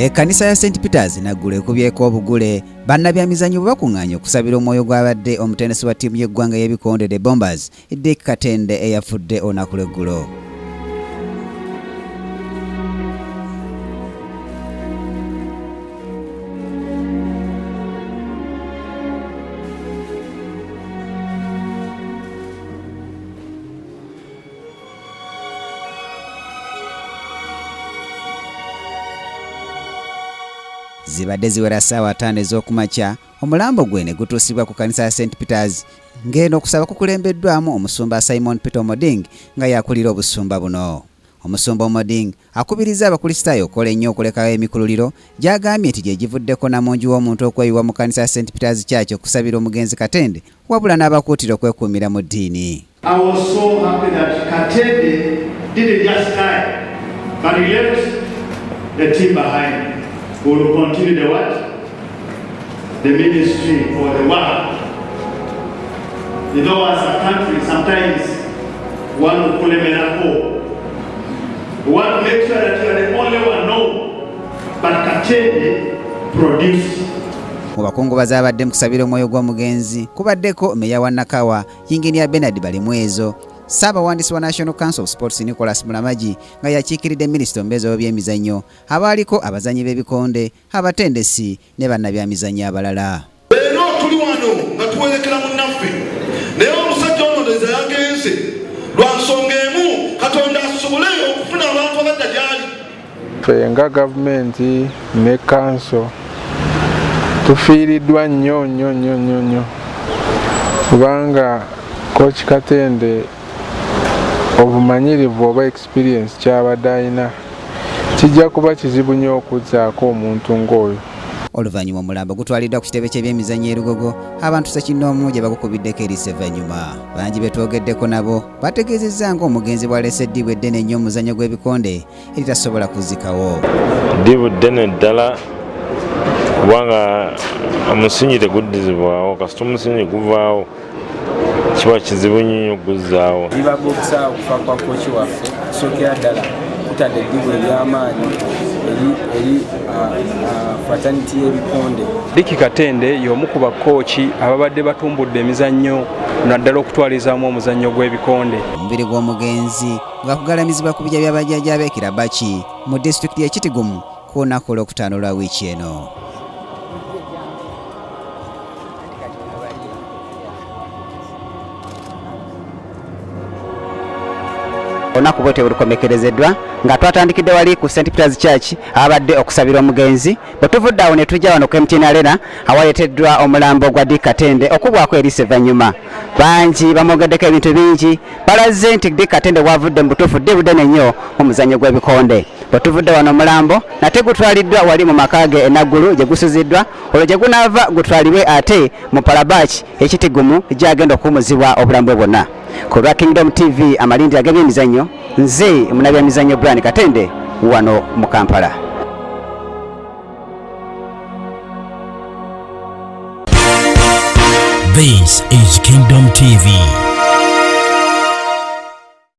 Ekkanisa ya St Peters Naggulu ekubyeko obugule bannabyamizannyo bwe bakuŋŋaanye okusabira omwoyo gw'abadde omutendesi wa ttiimu y'eggwanga y'ebikonde The Bombers Dick Katende eyafudde olunaku lw'eggulo. Zibadde ziwera ssaawa ttaano ez'okumakya omulambo gwe ne gutuusibwa ku kkanisa ya St Peters ng'eno okusaba kukulembeddwamu omusumba Simon Peter Omoding nga y'akulira obusumba buno. Omusumba Omoding akubirizza Abakulisitaayo okukola ennyo okulekayo emikululiro gy'agambye nti gye givuddeko namungi w'omuntu okweyiwa mu kkanisa ya St Peters Church okusabira omugenzi Katende wabula n'abakuutira okwekuumira mu ddiini. I was so happy that Katende didn't just die, but he left the team behind. We will continue the what? The ministry or the work. You know, as a country, sometimes one will kulemerako. We want to make sure that you are the only one, no. But Katende produced. Mu bakungubazi abadde mu kusabira omwoyo gw'omugenzi kubaddeko meya wa Nakawa Yinginiya Bernard Balimwezo, Ssaabawandiisi wa National Council of Sports Nicholas Mulamagi nga yakiikiridde minisita omubeezi w'ebyemizannyo, abaaliko abazannyi b'ebikonde, abatendesi ne bannabyamizannyo abalala. Leero tuli wano nga tuwerekera munnaffe, naye omusajja ono ndowooza yagenze lwa nsonga emu, Katonda asobole okufuna abantu abadda gy'ali. Ffe nga gavumenti ne kanso tufiiriddwa nnyo nnyo nnyo nnyo nnyo, kubanga Coach Katende obumanyirivu oba experience kyabadde alina kijja kuba kizibu nnyo okuzzaako omuntu ng'oyo. Oluvannyuma omulambo gutwaliddwa ku kitebe ky'ebyemizannyo e Lugogo abantu ssekinnoomu gye bagukubiddeko eriiso evvannyuma. Bangi be twogeddeko nabo bategeezezza ng'omugenzi bw'alese eddibu eddene ennyo mu muzannyo gw'ebikonde eritasobola kuzzikawo. Ddibu ddene ddala kubanga omusingi teguddizibwawo, kasita omusingi guvaawo kiba kizibu nnyo okuguzzaawo. Bibaga okusaawa okufa kwa kooki waffe kusookera ddala kutadde eddibu ery'amaanyi eri fraternity y'ebikonde. Dick Katende y'omu ku bakooki ababadde batumbudde emizannyo naddala okutwalizaamu omuzannyo gw'ebikonde. Omubiri gw'omugenzi nga kugalamizibwa ku bijja bya bajjajja b'e Kirabaki mu disitulikiti y'e Kitgum ku lunaku olwokutaano lwa wiiki eno. Olunaku bwetyo bulukomekerezeddwa nga twatandikidde wali ku St Peters Church abadde okusabira omugenzi. Bwe tuvudde awo ne tujja wano ku MTN Arena awaleeteddwa omulambo gwa Dick Katende okubwako eriiso evvannyuma. Bangi bamwogeddeko ebintu bingi, balaze nti Dick Katende bw'avudde mu butuufu ddi budene nnyo mu muzannyo gw'ebikonde. Bwe tuvudde wano omulambo nate gutwaliddwa wali mu maka ge e Naggulu gye gusuziddwa, olwo gye gunaava gutwalibwe ate mu Palabach e Kitigumu gy'agenda okuwumuzibwa obulamu bwe bwonna. Ku lwa Kingdom TV amalindiri ag'ebyemizannyo, nze munabyamizannyo Brian Katende wano mu Kampala. This is Kingdom TV.